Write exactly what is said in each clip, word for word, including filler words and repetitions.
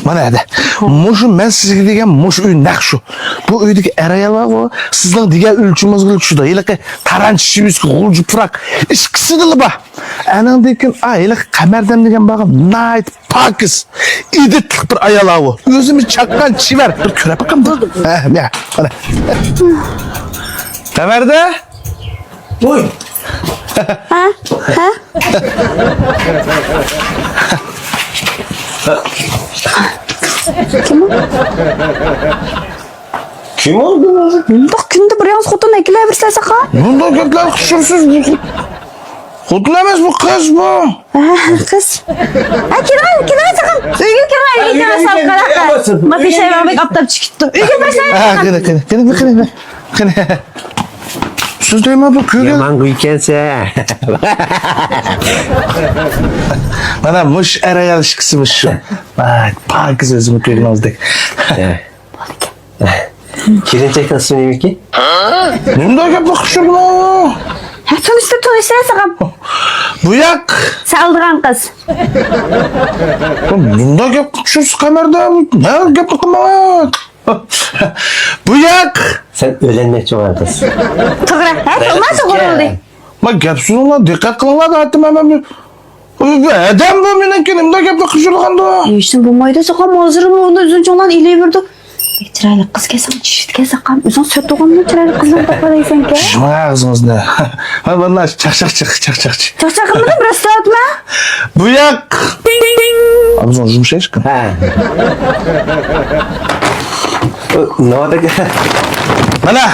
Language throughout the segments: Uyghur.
مانا ھەدە. مۇشۇ مەن سىزگە دېگەن مۇشۇ ئۆي نەق شۇ. بۇ ئۆيدىكى ئەر-ئايال بارغۇ، سىزنىڭ دېگەن ئۆلچىمىڭىزگە چۈشىدۇ. ھېلىقى تارانچى شىۋىسكى غۇلجا پۇراق ئىككىسىدىلا بار. ئانىڭدىن كېيىن، ئا، ھېلىقى قەمەردەم دېگەن بارغۇ، ناھايىتى پاكىز، ئىدىتلىق بىر ئايال ئاۋۇ. ئۆزىمۇ چاققان چېۋەر. بىر كۆرۈپ باقامدۇ؟ ھە، يا، مانا. قەمەردە؟ ۋوي. ھە؟ ھە؟ كىم ئۇ؟ كىم ئۇ؟ مۇنداق كۈندە بىر يالغۇز خوتۇننى ئەكېلەۋېرىسىلەر ساقا. مۇنداق گەپلەر قىلىشىرسىز. خوتۇن ئەمەس بۇ، قىز بۇ. ھە، قىز. ھە، كېلىڭ، كېلىڭ ساقا. ئۆيگە كېلىڭ، ئۆيگە كېلىڭ، ساقا. ماپىشايۋاڭ بەك ئاپتاپ چىقىپتۇ. ئۆيگە باشلايلى. ھە، قېنى، قېنى، قېنى، قېنى، قېنى. قېنى. سىز دەيمەن بۇ كۆرگەن. يامان گۇيكەنسە. مانا مۇش ئەر-ئايال ئىككىسى مۇش شۇ. ۋاي، پاكىز ئۆزىمۇ كۆرگىنىڭىزدەك. كېلىنچەكنىڭ ئىسمى نېمىكى؟ نېمىنداق گەپنى قىلىپ يۈرمەڭ. ھە، تونۇشتۇر، تونۇشتۇر ساقام. بۇ ياق. سەن ئالىدىغان قىز. نېمىنداق گەپ قىلىپ يۈرسىز قەمەردە؟ نە گەپنى قىلماڭ. بۇ ياق. سەن ئۆيلەنمەكچى بولغان قىز. توغرا، ھە، توغرا، توغرا بولدى. ما گەپ سۆزۈڭلار، دىققەت قىلىڭلار، دەۋەتتىم مەن. بۇ ئادەم بۇ مېنىڭكى، نېمىنداق گەپنى قىلىپ يۈرىدىغاندۇ؟ ھېچنېمە بولمايدۇ، ساقام، ھازىرمۇ ئۇنى ئۆزىنىڭ چوڭلارنى ئېلىۋېرىدۇ. بەك چىرايلىق قىز ئىكەنسەن، چۈشىدىكەن ساقام. ئۆزۈڭ سۆتۈۋالغانمۇ چىرايلىق قىزنى ئۇنداق قىلايسەنكەن؟ ئاچماڭ ئاغزىڭىزنى. ھە، ۋاللا چاقچاق چىق، چاقچاق چىق. چاقچاق قىلمىدىم، راست دەۋاتىمەن. بۇ ياق. ئاغزىڭ يۇمشاش. ھە. نېمە دېگەن؟ مانا.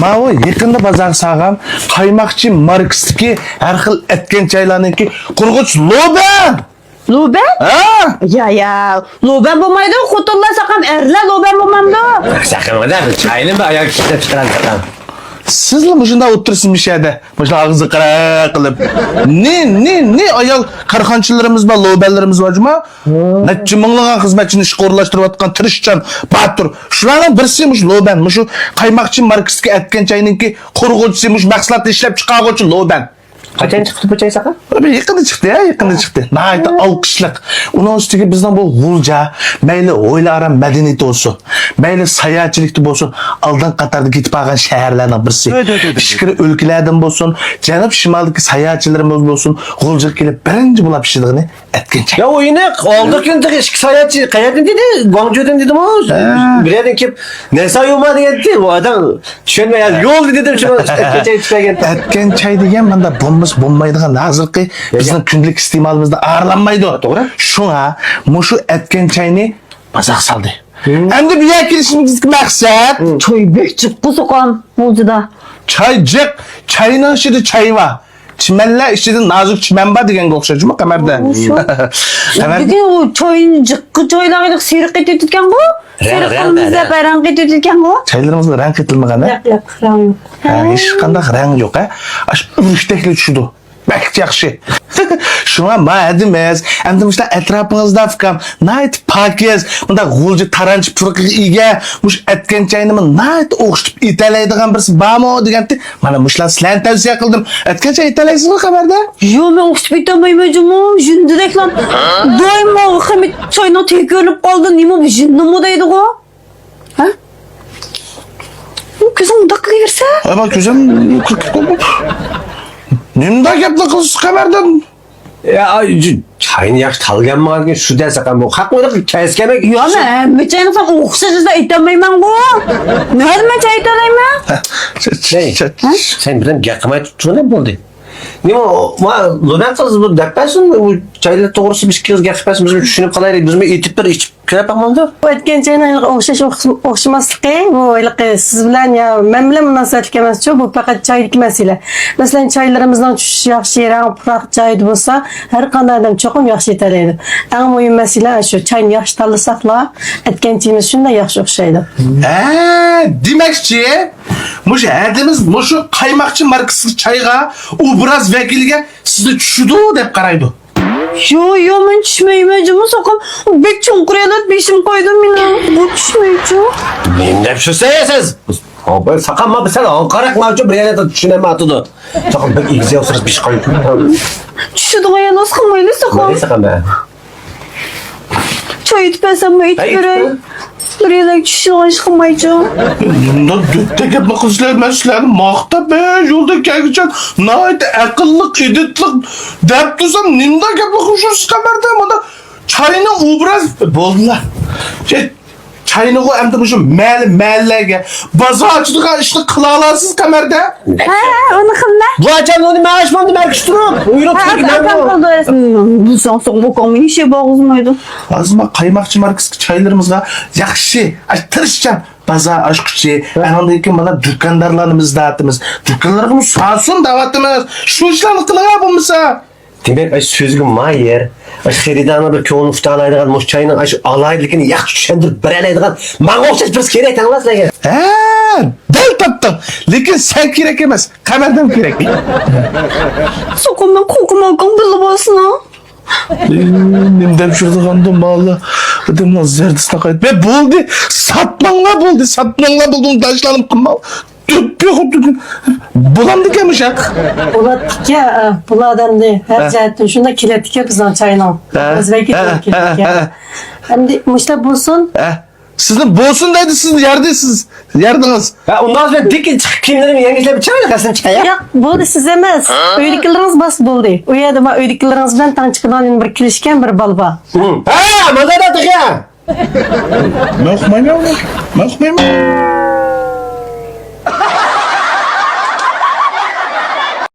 ماۋۇ يېقىندا بازارغا سالغان قايماقچى ماركىسىدىكى ھەر خىل ئەتكەن چايلارنىڭكى قۇرغۇچ لوبەن. لوبەن؟ ھە؟ يا، يا، لوبەن بولمايدۇ، خوتۇنلار ساقام، ئەرلەر لوبەن بولمامدۇ؟ ساقام، چاينى بىر ئايال كىشى ئىشلەپ چىقىرىدۇ ساقام. سىزلا مۇشۇنداق ئولتۇرسىز مۇشۇ يەردە، مۇشۇنداق ئاغزىنى قارا قىلىپ. نى، نى، نى ئايال كارخانىچىلىرىمىز بار، لوبەنلىرىمىز بار جۇما. نەچچە مىڭلىغان خىزمەتچىنى ئىشقا ئورۇنلاشتۇرۇۋاتقان تىرىشچان، باتۇر. شۇلارنىڭ بىرسى مۇشۇ لوبەن، مۇشۇ قايماقچى ماركىسىدىكى ئەتكەن چاينىڭكى قۇرغۇچىسى، مۇشۇ مەھسۇلاتنى ئىشلەپ چىقارغۇچى لوبەن. قاچان چىقتى بۇ چاي ساقا؟ يېقىندا چىقتى، ھە، يېقىندا چىقتى. ناھايىتى ئالقىشلىق. ئۇنىڭ ئۈستىگە بىزنىڭ بۇ غۇلجا، مەيلى ھويلا ئارام مەدەنىيىتى بولسۇن، مەيلى ساياھەتچىلىكتە بولسۇن، ئالدىنقى قاتاردا كېتىپ قالغان شەھەرلەرنىڭ بىرسى. ھۆي، ھۆي، ھۆي، ھۆي. ئىچكىرى ئۆلكىلەردىن بولسۇن، جەنۇب شىمالدىكى ساياھەتچىلىرىمىز بولسۇن، غۇلجىغا كېلىپ بىرىنچى بولاپ ئىچىدىغىنى ئەتكەن چاي. يا، ئۇ يەنە ئالدىقى يىلى ئىككى ساياھەتچى قەيەردىن دېدى؟ گۇاڭجۇدىن دېدىمۇ؟ ھە. بىر يەردىن كېلىپ، نەسا يۇما دېگەنتى، ئۇ ئادەم چۈشەنمەي، يا، يول دېدىم، شۇنىڭ ئەتكەن چاي دېگەن. ئەتكەن چاي دېگەن مۇنداق بولمىسا بولمايدىغان، ھازىرقى بىزنىڭ كۈندىلىك ئىستېمالىمىزدا ئارىلانمايدۇ. توغرا. شۇڭا مۇشۇ ئەتكەن چاينى بازارغا سالدى. ھىم. ئەمدى بۇ يەرگە كېلىشىمىزدىكى مەقسەت. ھىم. چاي بەك جىق قىزىققان، غۇلجىدا. چاي جىق، چاينىڭ ئىچىدە چاي بار. چىمەنلەر ئىچىدە نازۇك چىمەن بار دېگەنگە ئوخشاش جۇمۇ قەمەردە. ئۇ شۇ. قەمەردە. لېكىن ئۇ چاينى جىققا چايلارغا سېرىق قېتىۋېتىدىكەنغۇ. رەڭ، سېرىق رەڭ، قىرمىزى دەپ رەڭ قېتىۋېتىدىكەنغۇ. چايلىرىمىزغا رەڭ قېتىلمىغان، ھە؟ ياق، ياق، رەڭ يوق. ھە، ھېچقانداق رەڭ يوق، ھە؟ ئاشۇ ئۈرۈشتەكلا چۈشىدۇ. بەك ياخشى. شۇڭا ما ھەدىمىز، ئەمدى مۇشۇنداق ئەتراپىڭىزدا ئۇكام، ناھايىتى پاكىز، مۇنداق غۇلجا تارانچى پۇرىقىغا ئىگە، مۇشۇ ئەتكەن چاينىمۇ ناھايىتى ئوخشىتىپ ئېتەلەيدىغان بىرسى بارمۇ دېگەنتى. مانا مۇشۇلارنى سىلەرنى تەۋسىيە قىلدىم. ئەتكەن چاي ئېتەلەيسىزغۇ قەمەردە؟ يو، مەن ئوخشىتىپ ئېتەلمەيمەن جۇمۇ، ژىندىدەكلا. دائىم ماۋۇ خەمىت چاينىڭ تېگى كۆرۈنۈپ قالدى، نېمە بۇ ژىندىمۇ دەيدىغۇ؟ ھە؟ ئۇ كۆزۈڭ مۇنداق قىلىۋەرسە؟ ئەمما كۆزۈم كىرىپ قالدى. نېمىنداق گەپنى قىلىسىز قەمەردىن؟ يا، ئاي، چاينى ياخشى تاللىيالمىغاندىكىن شۇ دەسە قان بۇ. خەق ئويلاپ كەسكەمەك. يا، مەن ھەممە چاينى ساڭا ئوخشاش دېسە ئېيتالمايمەنغۇ. نەدە مەن چاي ئېيتالايمەن؟ ھەي، ھە؟ سەن بىلەن گەپ قىلماي تۇرۇۋېلىڭ بولدى. نېمە، ما، لۇنەن قىز بۇ دەپ بەرسۇن، بۇ چايلار توغرىسىدا بىز ئىككىمىز گەپ قىلىپ بەرسۇن، بىز چۈشىنىپ قالايلى، بىزمۇ ئېتىپ بىر ئىچىپ كۆرۈپ باقمامدۇ؟ بۇ ئەتكەن چاينىڭ ھېلىقى ئوخشاش ئوخش-، ئوخشىماسلىقى، بۇ ھېلىقى سىز بىلەن يا مەن بىلەن مۇناسىۋەتلىك ئەمەسچۇ، بۇ پەقەت چايدىكى مەسىلە. مەسىلەن، چايلىرىمىزنىڭ چۈشۈشى ياخشى، رەڭ پۇراق جايىدا بولسا، ھەر قانداق ئادەم چوقۇم ياخشى ئېتەلەيدۇ. ئەڭ مۇھىم مەسىلە شۇ، چاينى ياخشى تاللىساقلا، ئەتكەن چېيىمىز شۇنداق ياخشى ئوخشايدۇ. ھە، دېمەكچى، مۇشۇ ھەدىمىز مۇشۇ قايماقچى ماركىسىدىكى چايغا ئوبراز ۋەكىلىگە سىزنى چۈشىدۇ دەپ قارايدۇ. يو، يو، مەن چۈشمەيمەن جۇمۇ ساقام. بەك چوڭقۇر يەردە بېشىم قايدى مېنىڭ. بۇ چۈشمەيچۇ. نېمە دەپ چۈشىسىز سىز؟ ساقام، ما سەل ھاڭقاراق ماچۇ بىر يەردە چۈشىنەلمەيۋاتىدۇ. ساقام بەك ئېگىز ياۋسىراش بېشى قايدى. چۈشىدىغان يەرنى ئاسقىمايلى ساقام. مانا ساقام. ئېيتىپ بەرسەممۇ ئېيتىپ بېرەي. بىر يىلەك چۈشۈشىدىغان ئىش قىلمايچۇ. مۇنداق دۆتتە گەپنى قىلسىلەر، مەن سىلەرنى ماختاپ، ھە، يولدا كەلگۈچە ناھايىتى ئەقىللىق، ئىدىتلىق دەپ تۇرسام، نېمىنداق گەپنى قىلىپ يۈرسىز قەمەردە؟ مانا چاينىڭ ئوبراز، بولدىلا. چاينىغۇ ئەمدى مۇشۇ مەھەللە، مەھەللىلەرگە، بازار ئاچىدىغان ئىشنى قىلالارسىز قەمەردە. ھە، ئۇنى قىلما. بۇ ئاچام ئۇنى مەن ئاچمامدۇ، مەن كۈچتۈرۈپ. ئۇيرۇق ھە، تۈگۈپ ئاكام مەن قىلدى. بۇ ساڭ سوقما كوڭ ئىشى بوغۇزمايدۇ. ھازىر ما قايماقچى ماركىسىدىكى چايلىرىمىزغا ياخشى، ئاش-، تىرىشچان بازار ئاچقۇچى، ئانىڭدىن كېيىن مانا دۇكاندارلارنى ئىزدەۋاتىمىز. دۇكانلارغىمۇ ساسۇن دەۋاتىمىز. شۇ ئىشلارنى قىلىڭا بولمىسا. دېمەك، ئاش سۆزگە ماھىر، ئاش خېرىدارنىڭ بىر كۆڭلىنى پۇتالايدىغان، مۇشۇ چاينىڭ ئاش ئالاھىدىلىكىنى ياخشى چۈشەندۈرۈپ بېرەلەيدىغان ماڭا ئوخشاش بىرسى كېرەك تەڭلا سىلەرگە. ھە، دەل تاپتىڭ. لېكىن سەن كېرەك ئەمەس، قەمەردىن كېرەك. سوقۇم مەن قورقىمەنكەن بىللە بولسىنا. نېمە دەپ يۈرىدىغاندۇ مالا؟ ئادەمنىڭ زەردىسىنى قايت. بە بولدى، ساتماڭلار بولدى، ساتماڭلار بولدى، ئۇنى تاشلانىپ قىلماڭ. تۈپپى خۇددى بولامدىكەن مۇشاق. بولاتتىكەن، بۇ ئادەمنى ھەر جەھەتتىن شۇنداق كېلەتتىكەن بىزنىڭ چاينىڭ. ئۆزىگە كېلىدىكەن. ئەمدى مۇشۇنداق بولسۇن. سىزنى بولسۇن دەيدۇ، سىز يەردىسىز، يەردىڭىز. ھە، ئۇنداق بولسا دىككە چىقىپ كىيىملىرىمنى يەڭگىشلەپ چىقايلى، قەسەم چىقاي. ياق، بولدى، سىز ئەمەس. ئۆيدىكىلىرىڭىز بولسا بولدى. ئۇ يەردە ما ئۆيدىكىلىرىڭىز بىلەن تەڭ چىقىدىغان بىر كېلىشكەن بىر بالا بار. ھە، مانا تېخى. مەن ئۇقمايمەن ئۇنى. مەن ئۇقمايمەن.